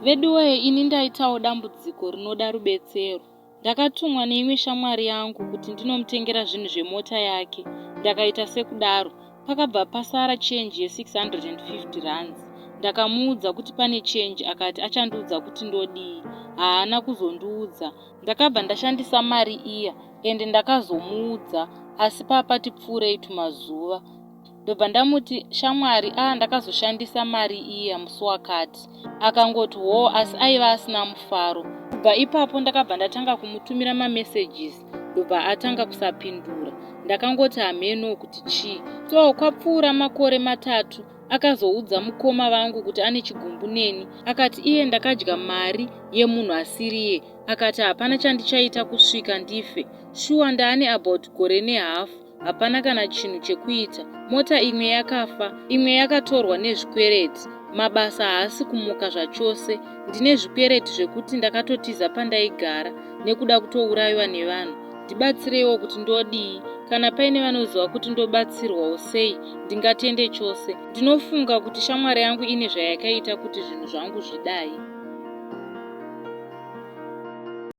Veduwee ini ndaitawo dambudziko rinoda rubetsero. Ndakatumwa neimwe shamwari yangu kuti ndinomutengera zvinhu zvemota yake. Ndakaita sekudaro. Pakabva pasara change ye650 rands. Ndakamuudza kuti pane change akati achandiudza kuti ndodii. Haana kuzondiudza. Ndakabva ndashandisa mari iya ende ndakazomuudza asi papati pfuurei tumazuva. Ndobva ndamuti shamwari a ndakazoshandisa mari iya musi wakati. Akangoti hoo asi aiva asina mufaro. Kubva ipapo ndakabva ndatanga kumutumira mamessages ndobva atanga kusapindura. Ndakangoti hameno kuti chii. So kwapfuura makore matatu akazoudza mukoma vangu kuti ane chigumbu neni. Akati iye ndakadya mari yemunhu asiriye. Akati hapana chandichaita kusvika ndife. Shuwa ndaane about gore nehafu hapana kana chinhu chekuita. Mota imwe yakafa, imwe yakatorwa nezvikwereti. Mabasa haasi kumuka zvachose. Ndine zvikwereti zvekuti ndakatotiza pandaigara nekuda kutourayiwa nevanhu. Ndibatsireiwo kuti ndodii. Kana paine vanoziva kuti ndobatsirwawo sei, ndingatende chose. Ndinofunga kuti shamwari yangu ine zvayakaita kuti zvinhu zvangu zvidai.